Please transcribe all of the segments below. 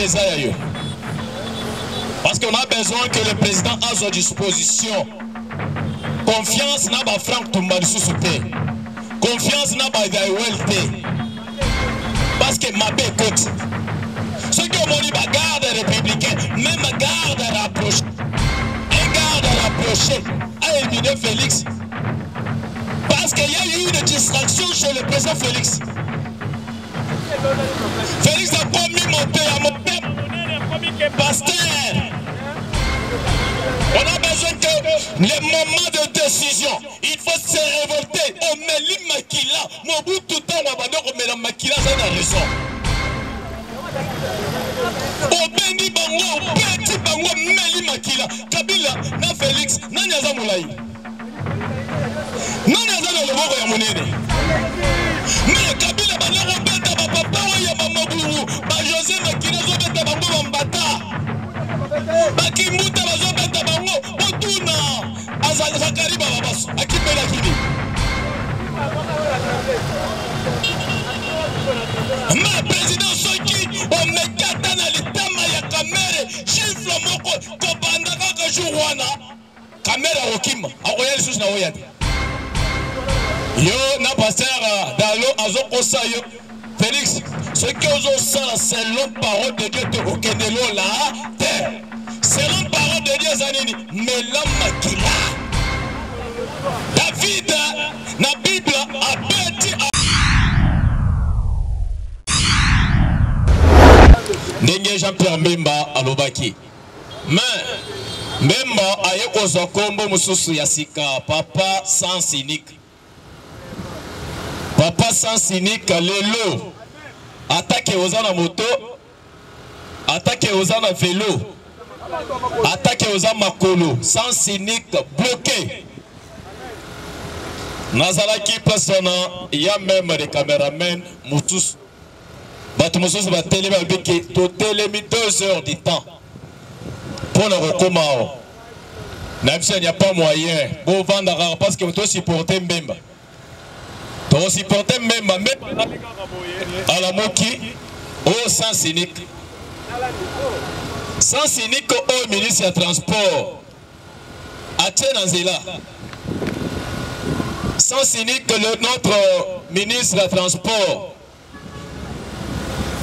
eza ya yo. Parce qu'on a besoin que le président azwa disposition. Confiance na ba Franck Tumba lisusu te. Confiance na ba Gaiwel te. Parce que mabe ekoti. Soki omoni ba garde républicain, même garde rapproché, un garde rapproché a éliminé Félix. Parce qu'il y a eu une distraction chez le président Félix. Félix akomi moto ya motema monene akomi ke pasteur. On a besoin que les moments de décision, il faut se révolter. Omeli makila, Mobutu ntango abanda komela makila aza na raison. Obengi bango, obeti bango, meli makila. Kabila na Félix, nani aza molai? Nani aza na loboko ya monene? Me Kabila banda kobeta bapapa oyo ya bamaburu, ba Jose Makila azobeta bango bambata, bakimbuta bazobeta bango, botuna Zakari Bababaso akimbelaki nini? Ma président soki omeki ata na litama ya Kamere chiffre moko kobanda kaka jour wana Kamere akokima, akoya lisusu na oya te. Yo na pasteur euh, Dalo azokosa yo. Felix, soki ozosala selon parole de Dieu te okende lola te. Selon parole de Dieu eza nini? Mela makila. David na Bible abeti ndenge Jean-Pierre Mbemba alobaki. Mais Mbemba aye kozwa kombo mosusu ya sika, papa sans unique. Papa sans unique lelo atake oza na moto, atake oza na velo, atake oza makolo, sans unique bloqué. Nazalaki place wana ya meme de cameraman mosusu Bato mosusu batelemi balobi ke totelemi 2 heures du temps mpo na kokoma awa. Na biso il n'y a pas moyen, bovanda kaka parce que tosupporte Mbemba, tokosupporte Mbemba. Mbemba alali kaka boye, alamuki oyo sens unique, sens unique oyo ministre ya transport atie na nzela. Sens unique, le, notre ministre ya transport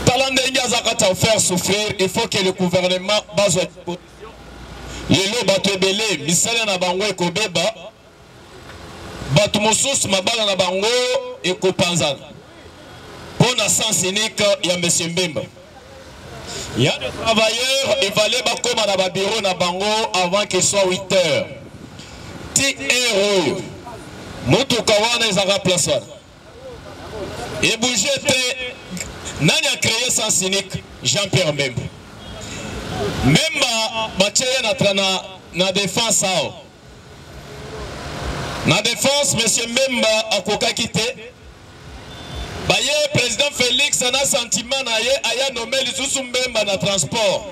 tala ndenge aza kati ya faire souffrir. Il faut que le gouvernement bazwa lelo bato ebele misala na bango ekobeba, bato mosusu mabala na bango ekopanzana mpo na sens unique ya monsieur Mbemba. Ya des travailleurs il fallait bakoma na babiro na bango avant qu'il soit 8 heures. Ti heure oyo motuka wana ezaka place wana ebouge te. Nani a créé sens unique? Jean-Pierre Mbemba. Mbemba batie ye na, na, na défense awa na défense. Monsieur Mbemba akokaki te, baye président Félix na sentiment na ye aya nommé lisusu Mbemba na transport.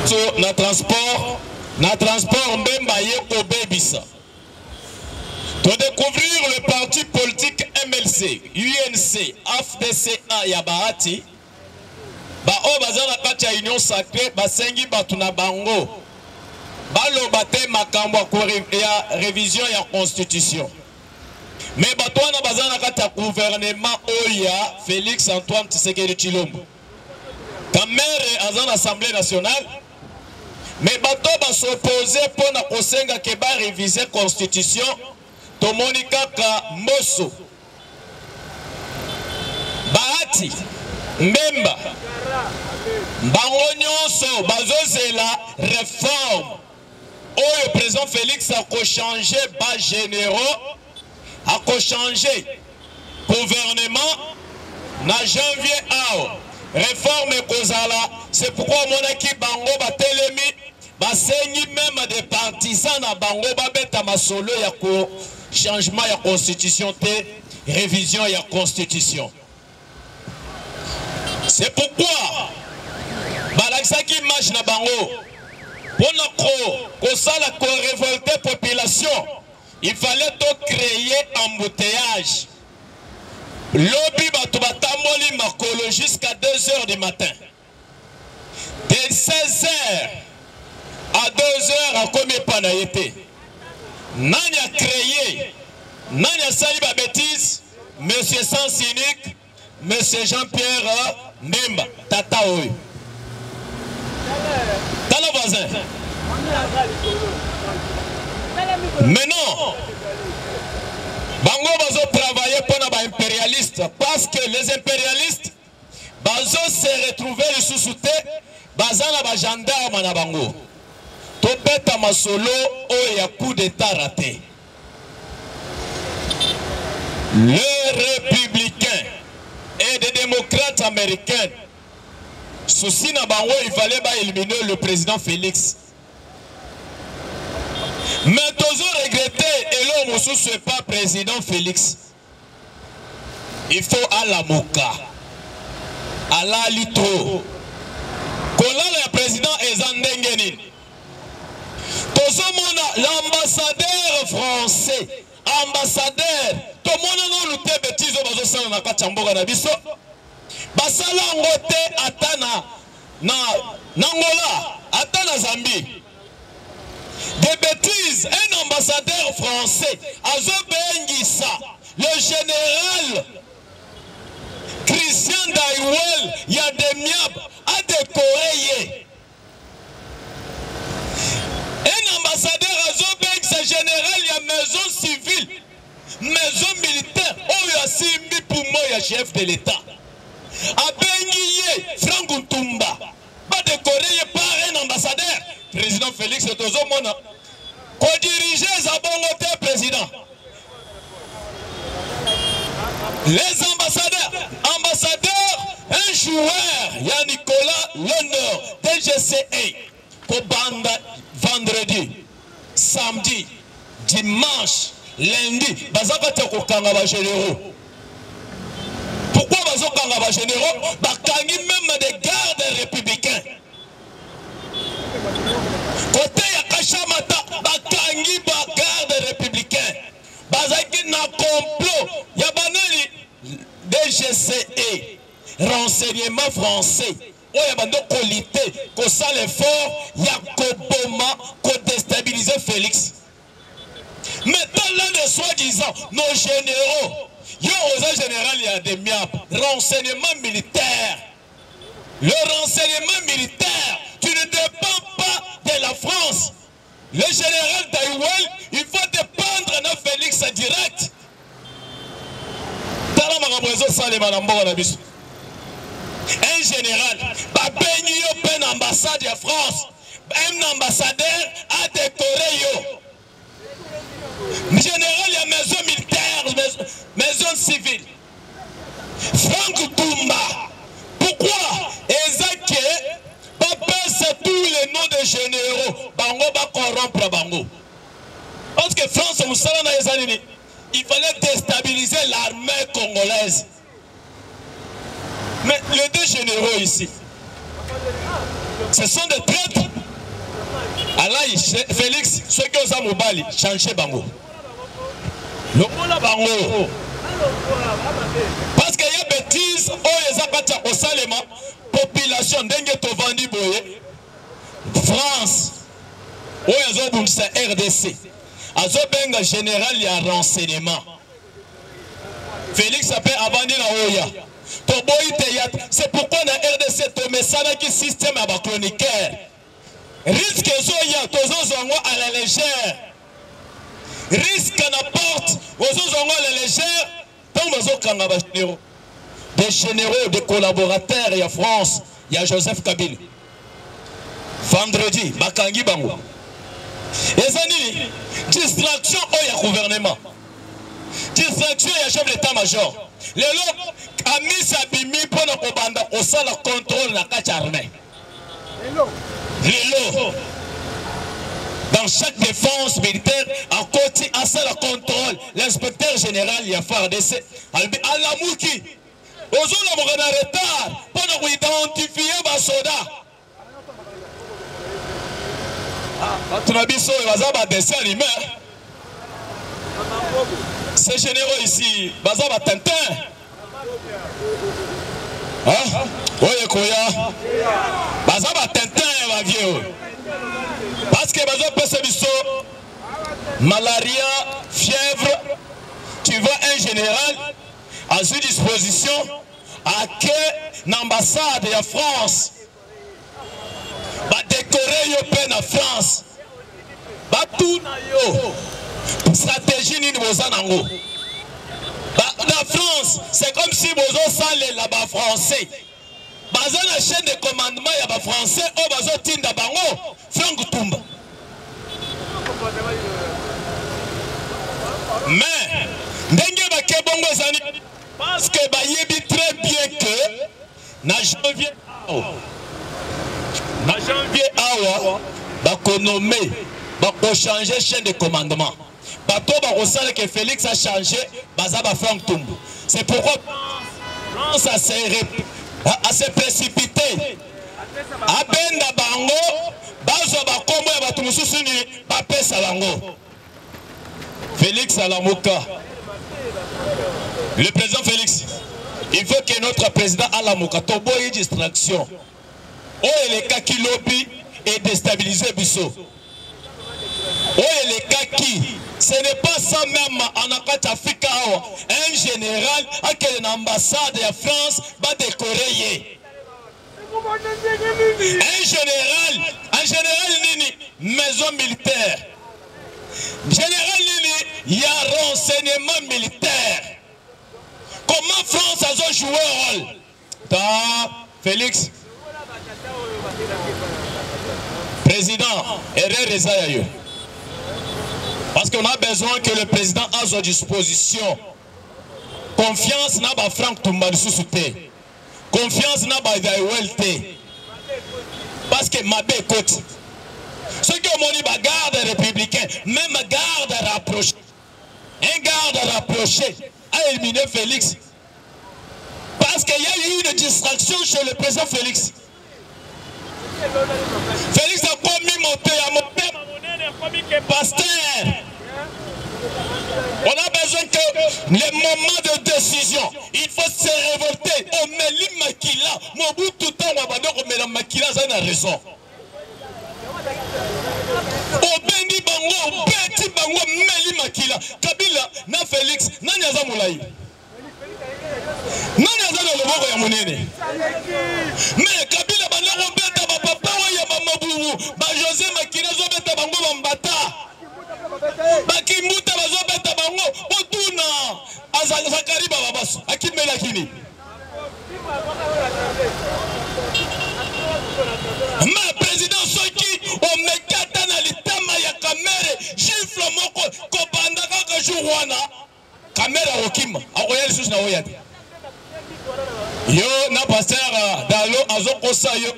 So, na transport, na transport Mbemba ye kobebisa. To découvrir le parti politique MLC, UNC, AFDCA ya Bahati, baoyo baza na kati ya Union Sacrée basengi bato na bango baloba te makambo ya révision ya constitution. Mais bato wana baza na kati ya gouvernement oyo ya Félix Antoine Tshisekedi Tshilombo. Kamere aza na Assemblée nationale, mais bato basopose mpo na kosenga ke ba réviser constitution, tomoni kaka Mboso, Bahati, Mbemba, bango nyonso bazozela réforme oyo président Félix akochange ba généraux, akochange gouvernement na janvier awa réforme ekozala. C'est pourquoi omonaki bango batelemi, basengi même des partisans na bango babeta masolo ya ko changement ya constitution te, révision ya constitution. C'est pourquoi balakisaki image na bango mpona kosala korevolte population. Il fallait to créer embouteillage. Lobi bato batamboli makolo jusqu'à 2 heures du matin. De 16 heures à 2 heures akomi epa na ye te. Nani a créé? Nani asali ba bêtises? Monsieur Sens Unique, Monsieur Jean-Pierre Mbemba, tata oyo. Tala voisin. Maintenant, bango bazo travailler pour ba impérialistes parce que les impérialistes bazo se retrouver lisusu te, baza na ba gendarme na bango. Tobeta masolo oyo ya coup d'état raté. Les républicains et des démocrates américains, souci na bango, il fallait ba éliminer le président Félix. Mais tozo regretter eloko mosusu epa président Félix. Il faut alamuka. Alali trop. Kolala ya président eza ndenge nini? Tozomona l'ambassadeur français, ambassadeur, tomona nanu te bêtise oyo bazosala na kati ya mboka na biso. Basala yango te ata na Angola, ata na Zambie. Des bêtises, un ambassadeur français azobengisa le général Christian Daiwel ya Demiap a décoré ye. Un ambassadeur azobengisa général ya maison civile, maison militaire oyo asimbi poumon ya chef de l'État. Abengi ye Franck Ntumba ba décoré ye par un ambassadeur. Président Félix tozomona ko diriger eza bongo te président. Les ambassadeurs, ambassadeur, un joueur, ya Nicolas Londor, DGCA, kobanda vendredi, samedi, dimanche, lundi, bazaka te kokanga ba généraux. Pourquoi bazokanga ba généraux? Bakangi même des gardes républicains. Côté ya Kashamata, bakangi ba gardes républicains. Bazaki na complot ya banani DGCE, renseignement français. Oyo bando kolite, kosala effort ya koboma, kodestabiliser Félix. Mais tala de soi-disant nos généraux, yo oza général ya Demiap, renseignement militaire. Le renseignement militaire, tu ne dépends pas de la France. Le général Taïwel, il faut dépendre de Félix direct. Tala makambo ezosalema na mboka na biso. Un général, babengi yo pe na ambassade ya France. Un ambassadeur a décoré yo. Général ya maison militaire, maison civile. Franck Tumba. Pourquoi? Ezake bapesa tous les noms de généraux, bango ba corrompre bango. Parce que France mosala na eza nini? Il fallait déstabiliser l'armée congolaise. Mais les deux généraux ici, ce sont des traîtres. Alaï, Félix, ceux qui ont mobali, changez bango. Longola bango. Parce qu'il y a bêtises, oh, les apatia au salema, population ndenge tovandi boye. France, oh, ils ont bungisa RDC. Azobenga général ya renseignement. Félix ape avandi na oya. Toboyi théâtre. C'est pourquoi na RDC tomesanaki système ya ba chroniqueur. Risque ezoya tozozwa yango à la légère. Risque na porte ozozwa yango à la légère. Ntango bazokanga ba généraux, des généraux, des collaborateurs ya France ya Joseph Kabila. Vendredi bakangi bango. Eza nini? Distraction oyo ya gouvernement. Distraction ya chef d'état-major. Lelo Amisi abimi mpona kobanda kosala contrôle na kati ya armée. Lelo dans chaque défense militaire akoti asala contrôle. L'inspecteur général ya FARDC alobi alamuki ozolamuka na retard mpona koidentifie basoda. Bato na biso oyo baza ba dessin animé. Ces généraux ici, baza ba Tintin. Oyo ekoya baza batintin ya bavie oyo parce que bazopesa biso malaria, fièvre. Tu vois un général azwi disposition, ake na ambassade ya France, badekore yo mpe na France, batuna yo stratégie nini boza nango na France. C'est comme si bozosalela bafrançais, baza na chaîne de commandement ya bafrançais oyo bazotinda bango. Frank Tumba, mais ndenge bake bongo ezali parce que bayebi très bien que na janvier awa, na janvier awa bakonome, bakochange chaîne de commandement. Bato bakosala ke Félix a changé baza ba Frank Tumbu. C'est pourquoi France a se précipité, abenda bango, bazwa bakombo ya bato mosusu nini bapesa bango. Félix alamuka, le président Félix, il faut que notre président alamuka. Toboyi distraction oyo elekaki lobi edestabilize biso. Oyo elekaki, ce n'est pas ça. Même en kati Afrika awa, un général akende na ambassade ya France, badekore ye. Un général, un général nini, maison militaire, général nini ya renseignement militaire. Comment France azo jouer rôle ta Félix président? Erreur eza ya yo, parce qu'on a besoin que le président azwa disposition. Confiance na ba Frank Tumba lisusu te, confiance na ba Daiwel te, parce que mabe ekoti. Soki omoni bagarde républicain, même garde rapproché, un garde rapproché a éliminé Félix parce qu'il y a eu une distraction chez le président Félix. Félix akomi moto ya motema monene, akomi ke pasteur. On a besoin que les moments de décision, il faut se révolter. Omeli makila, Mobutu ntango abandi komela makila aza na raison. Obendi bango, obeti bango, meli makila. Kabila na Félix, nani aza molai? Nani aza na loboko ya monene? Mais Kabila banda kobeta bapapa oyo ya bamabubu, bajosé Makila, azobeta bango bambata, bakimbuta, bazobeta bango. Botuna Zakari Bababaso, akimelaki nini? Ma président, soki omeki ata na litama ya Kamerhe gifle moko, kobanda kaka jour wana Kamerhe akokima, akoya lisusu na oya te. Yo na pasteur Dalo azokosa yo.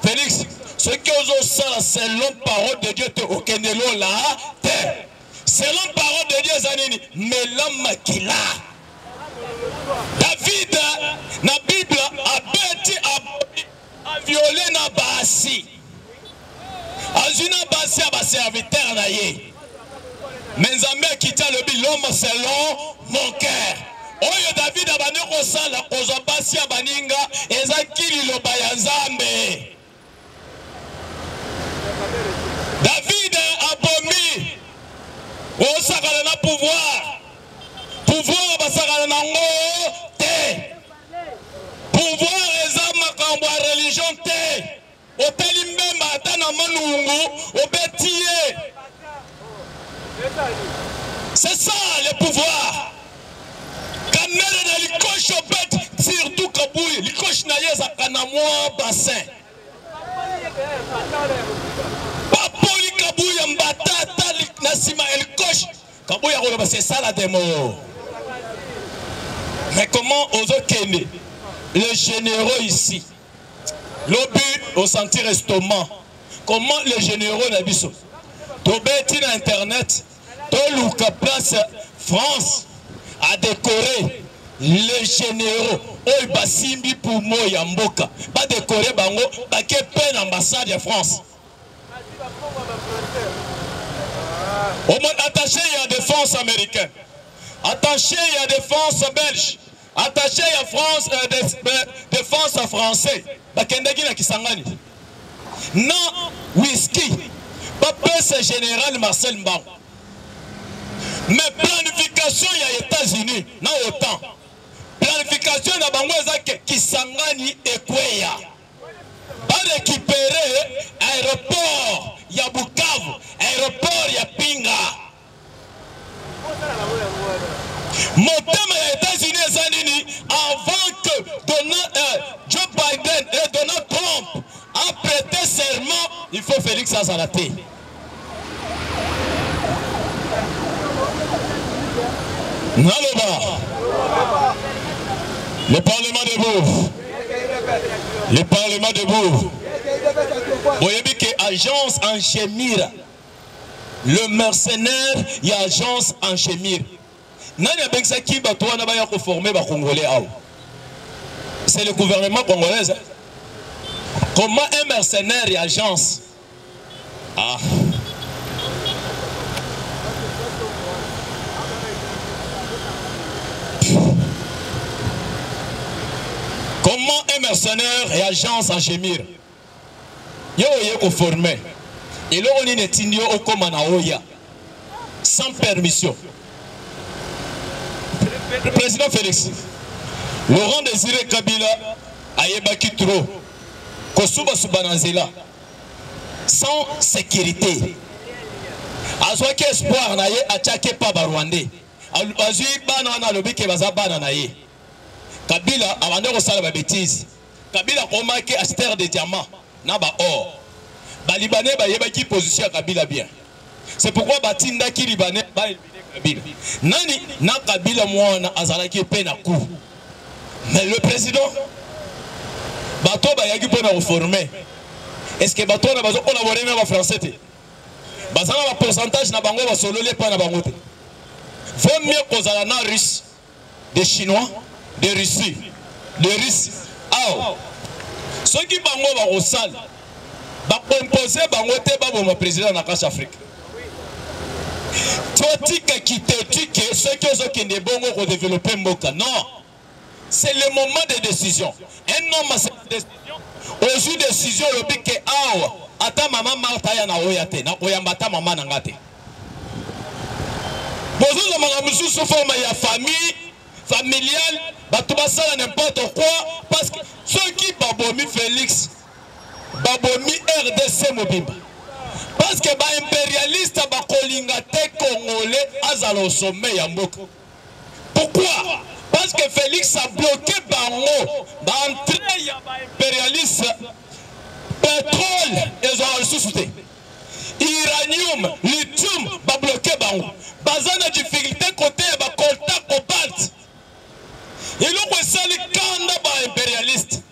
Félix, soki ozosala selon parole de Dieu te, okende lola te. Selon parole de Dieu eza nini? Mela makila. David na Bible abeti, aviole na basi, azwi na basi ya baserviteur na ye, mais Nzambe akiti, alobi: "L'homme selon mon cœur." Oyo David abandi kosala, kozwa basi ya baninga, ezaki liloba ya Nzambe. David abomi. Osakana na pouvoir, pouvoir basakana nango te. Pouvoir eza makambo ya religion te. Otali mbemba ata na manungu, obeti ye. C'est ça le pouvoir. Kamerhe na likoshi obeti, surtout Kabuyi, likoshi na ye ezalaka na mwa bassin. Bapoli Kabuya mbata ata na nsima ya likoshi. Kabuya koloba: "C'est ça la démo." Mais comment ozokende les généraux ici, lobi osentir estomac? Comment les généraux na biso tobeti na internet, toluka place France a décoré les généraux oyo basimbi poumon ya mboka, badekore bango, bake mpe na ambassade ya France. Omoni attaché ya défense américain, attaché ya défense belge. Attaché ya France euh, de, de, défense français bakendaki na Kisangani na whisky bapesa général Marcel Mbangu. Mais planification ya États-Unis na OTAN, planification na bango eza ke Kisangani ekweya, barécupérer aéroport ya Bukavu, aéroport ya Pinga. Motema ya États-Unis eza nini? Avant que Donald, Joe Biden et Donald Trump a prêté serment, il faut Félix azala te. Naloba, le Parlement debout, le Parlement debout. Boyebi ke agence Angemira, le mercenaire ya agence Angemir, nani abengisaki bato wana baya koforme bacongolais awa? C'est le gouvernement congolais, hein? Comment un mercenaire ya agence, ah, comment un mercenaire et agence Angemir yo oye koforme? Eloko nini etindi yo okóma na oya sans permission? Président Félix, Laurent Désiré Kabila ayebaki trop kosubasuba na nzela sans sécurité. Azwaki espoir na ye, atiaki epa barwandais, azwi bana wana, alobi ke baza bana na ye. Kabila abandi kosala babêtises. Kabila akomaki acheteur de diamant na baor. Balibanais bayebaki position ya Kabila bien, c'est pourquoi batindaki Libanais baélimine Kabila. Nani na Kabila mwana azalaki mpe na coup. Mais le président, bato bayaki mpona koforme, est ce que bato wana bazokolabore na bafrançais te? Baza na bapourcentage na bango, basololi epai na bango te. Vaut mieux kozala na Russe, des Chinois, de Russie, de Russes awa. Soki bango bakosala, bakompose bango te, baboma président na kati Afrique. Totika kitetike. Soki ozokende bongo kodévelopper mboka, non, c'est le moment de décision. Un homme a cette décision. Ozwi décision, olobi ke awa ata mama Martha aya na oya te, nakoyamba ata mama na nga te. Bozozwa makambo mosusu, forme ya famille familiale, bato basala n'importe quoi, parce que soki babomi Félix, babomi RDC mobimba, parce que baimpérialiste bakolinga te Congolais azala au sommet ya mboka. Pourquoi? Parce que Félix a bloqué bango baentrée ya baimpérialiste. Pétrole ezwaka lisusu te, uranium, lithium, babloqué bango. Baza na difficulté côté ya bacoltan, cobalt. Eloko esali kanda baimpérialiste,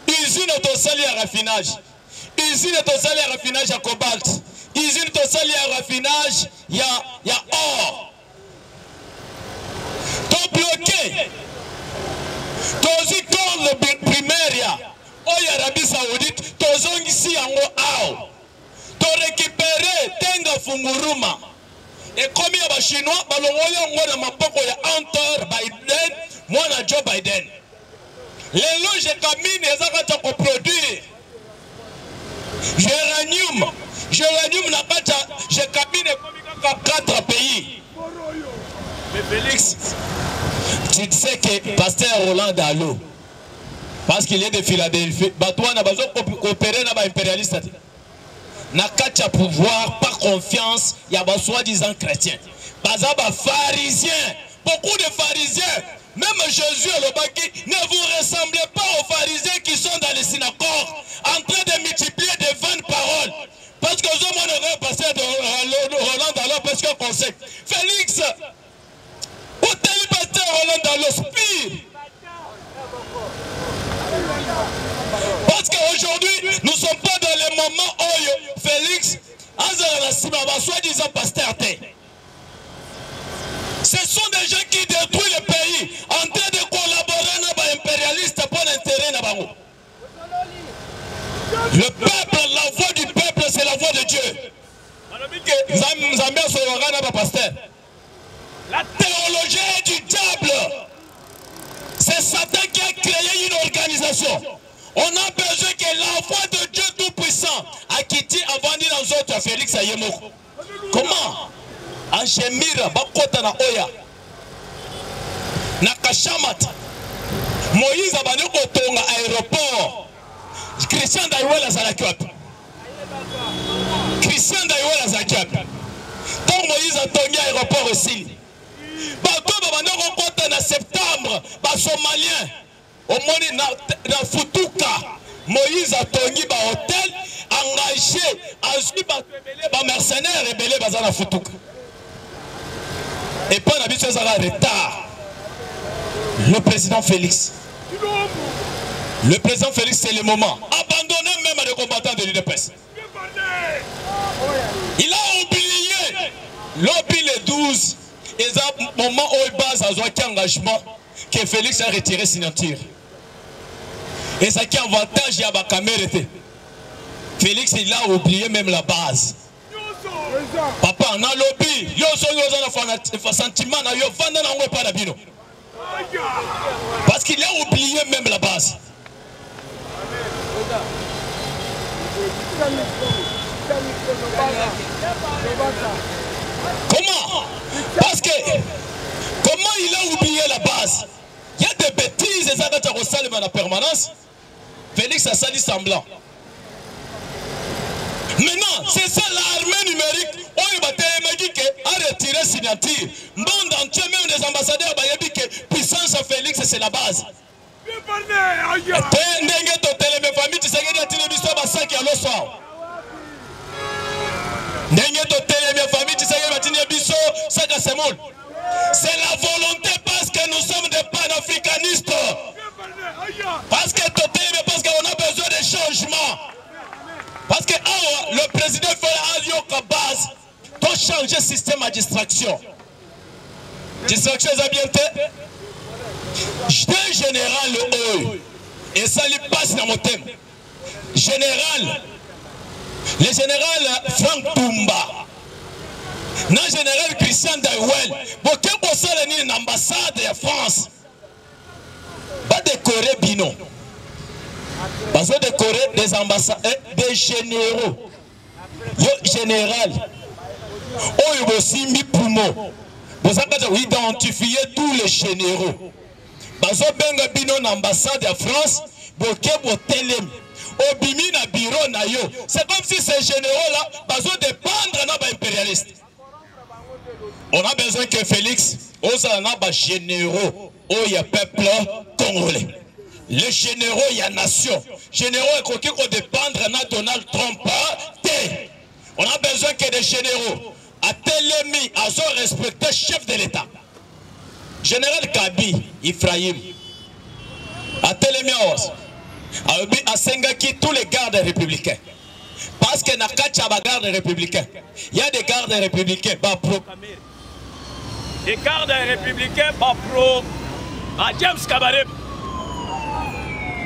usine tosali ya raffinage, usine tosali ya raffinage ya cobalt, usine tosali ya raffinage ya or, tobloqué. Tozwi corne primaire ya oyo Arabie Saoudite, tozongisi yango awa. Torécupéré Tenga Funguruma, ekomi ya bachinois, balongoli yango na maboko ya Hunter Biden, mwana Joe Biden. Lelo Gécamines eza kati ya koproduire géranium. Géranium na kati ya Gécamines ekomi kaka 4 pays. Mais Félix, tu sais que pasteur Roland Dalo, parce qu'il est de Philadelphie, bato wana bazo coopérer na baimpérialiste te na kati ya pouvoir. Par confiance ya basoi-disant chrétien, baza bapharisien, beaucoup de pharisiens. Même Jésus alobaki: ne vous ressemblez pas aux pharisiens qui sont dans les synagogues en train de multiplier de vaines paroles. Parce que ozomona okoya pasteur Roland Dalo, parce que conseil Félix otali pasteur Roland Dalo spire. Parce qu'aujourd'hui, nous ne sommes pas dans le moment où Félix azala na nsima ba soi-disant pasteur te. Ce sont des gens qui détruisent le pays en train de collaborer na baimpérialiste pour l'intérêt na bango. Le peuple, la voix du peuple, c'est la voix de Dieu. Nzambe asololaka na bapasteur? La théologie du diable. C'est Satan qui a créé une organisation. On a besoin que l'enfant de Dieu Tout-Puissant akiti avandi na nzoto ya Félix aye moko. Comment? Angemira bakota na oya na Kashamat. Moïse abandi kotonga aéroport. Christian Daiwel azalaki wapi? Christian Daiwel azalaki wapi? Ntango Moïse atongi aéroport esili, bato babandi kokota na septembre, basomalien omoni na, na futuka Moïse atongi ba hotel engagé azwi bato ebele ba mercenaires ebele baza na futuka epai na biso ezaka retard. Le président Félix, le président Félix, c'est le moment. Abandonnez même les combattants de l'UDPS. Il a oublié lobi le 12 eza moment oyo base azwaki engagement que Félix a retiré signature. Ezalaki avantage ya bakamere te. Félix, il a oublié même la base. Papa, nalobi yo soki oza na sentiment na yo, vanda na yango epai na bino, parce qu'il a oublié même la base. Comment? Parce que comment il a oublié la base? Il y a des bêtises eza kati ya kosalema na permanence. Félix asali semblant. Maintenant, c'est ça l'armée numérique. Oyo batelemaki ke a retiré signature. Monde entier, même les ambassadeurs bayebi ke puissance ya Félix, c'est la base. Te ndenge toteleme, famille Tshisekedi atindi biso basaki ya loso awa. Ndenge totelemi, famille Tshisekedi batindi biso saka semoule. C'est la volonté, parce que nous sommes des panafricanistes. Parce que totelemi, parce qu'on a besoin de changement. Parce que awa le président Fela ayoka base to changer système à distraction. Distraction eza bien te. Deux général oyo esali mpasi na motema. Général, le général Frank Tumba na général Christian Daiwel, boke kosala nini na ambassade ya France? Badekore bino, bazodekore des ambassades, des généraux. Yo général oyo bosimbi pumo, boza kati ya identifier tous les généraux, bazobenga bino na ambassade ya France, boke botelemi, obimi na bureau na yo. C'est comme si ces généraux là bazodépendre na baimpérialiste. On a besoin que Félix ozala na bagénéraux oyo ya peuple congolais, les généraux ya nation. Généraux ekoki kodépendre na Donald Trump te. On a besoin que des généraux atelemi azo respecter chef de l'État. Général Kabi Ibrahim atelemi awa, alobi asengaki tous les gardes républicains, parce que na kati ya bagarde républicain, il y a des gardes républicains bapro, des gardes républicains bapro ba James Kabarebe,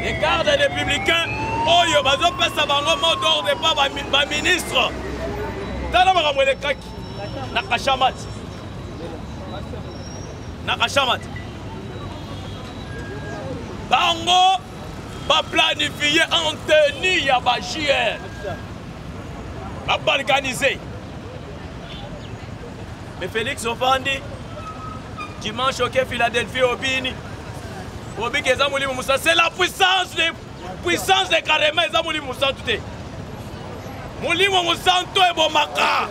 des gardes républicains oyo bazopesa bango mot d'ordre pa baministre. Tala makambo elekaki na Kashamat, na Kashamat bango baplanifie en tenue ya ba JR, babalkanize. Mais Félix ovandi dimanche oke Philadelphie, obini obiki eza molimo mosantu. C'est la puissance de puissance de carrément, eza molimo mosantu te. Molimo mosantu ebomaka.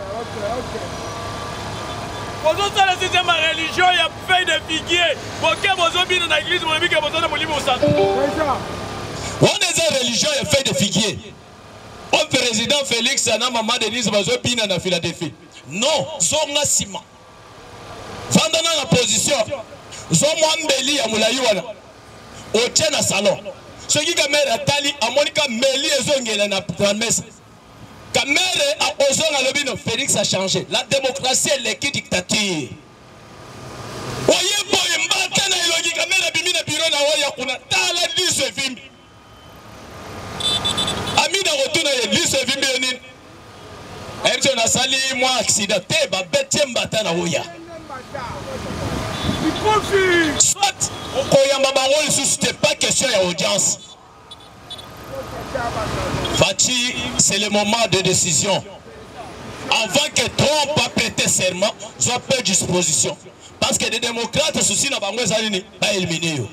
Bozosala système ya religion ya feuille de figuier, boke bozobina na église, bolobi ke boza na molimo mosantu. Wana eza religion ya feuille de figuier. O président Félix na mama Denise bazobina na Philadelphie. Non, zonga nsima, vandana na position, zwa mwa mbeli ya molai wana otie na salon. Soki kamere atali, amoni ka meli ezongela na mesa, kamere akozonga, alobi no, Félix a changé. La démocratie eleki dictature. Oye boye mbata na elongi, kamere abimi na biro na oyo kuna, tala liso evimbi. Amina kotuna ye, liso evimbi yo nini? Ayebisi yo nasali mwa accident te, babeti ye mbata na oya. Soit Okoyamba bango lisusu te, pas question ya audience. Fatshi, c'est le moment de décision. Avant que Trump a prêté serment, zwa pe disposition. Parce que des démocrates souci na bango eza nini? Ba éliminer yo.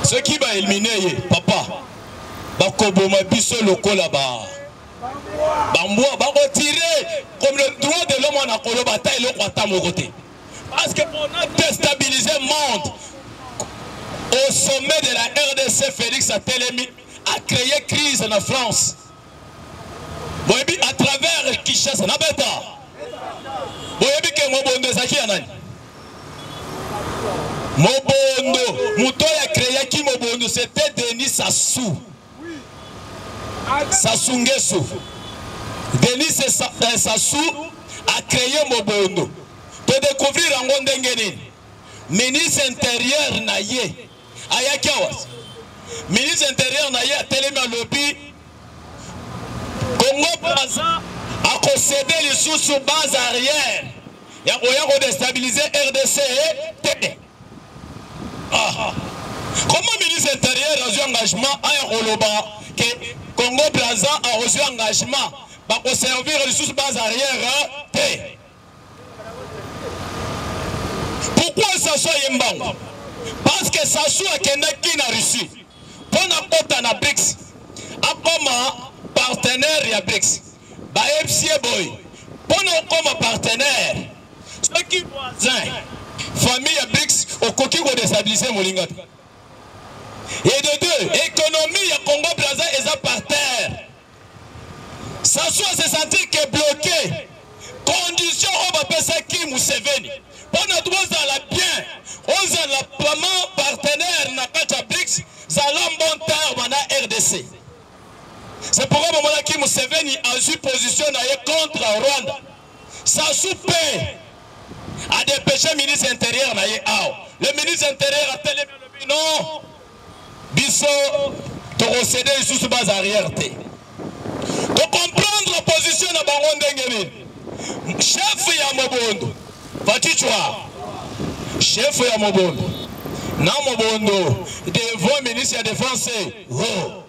Soki ba éliminer ye, papa, bakoboma biso lokola ba bambwa, bakotire comme le droit de l'homme wana koloba ata eloko ata moko te. Parce que on a déstabilisé le monde. Au sommet de la RDC, Félix atelemi a créé crise en France. Boyebi à travers Kinshasa na beta. Boyebi ke mobondo ezalaki ya nani? Mobondo, moto oyo akreaki mobondo c'était Denis Sassou. Sassou Nguesso. Denis Sassou a créé mobondo. To découvrir yango ndenge nini? Ministre intérieur na ye ayaki awa. Ministre intérieur na ye atelemi alobi Congo Brazza akosede lisusu base arrière ya koya kodestabilize RDC te. Ah. Comment ministre intérieur azwi engagement aya koloba ke Congo Brazza akozwi engagement bakoservir lisusu base arrière te? Pourquoi Sassou aye mbangu? Parce que Sassou akendaki na Russie mpo na kota na BRICS, akoma partenaire ya BRICS. Bayebisi ye boye, mpo na okoma partenaire, soki voisin famille ya BRICS okoki kodestabilize molinga te. Et de deux, économie ya Congo Brazza eza par terre. Sassou a se sentir que bloqué. Condition oyo bapesaki Museveni mpo na bozala bien, ozala vraiment partenaire na kati ya BRICS, zala bon terme na RDC. C'est pourquoi bamonaki Museveni azwi position na ye contre Rwanda. Sassou mpe a dépêché ministre intérieur na ye awa. Le ministre intérieur atelemi alobi non, biso tokosede lisusu base arrière te. Tocomprendre position na bango ndenge nini. Chef ya mobondo Fatshi, chef ya mobondo na mobondo devant ministre ya défense oh.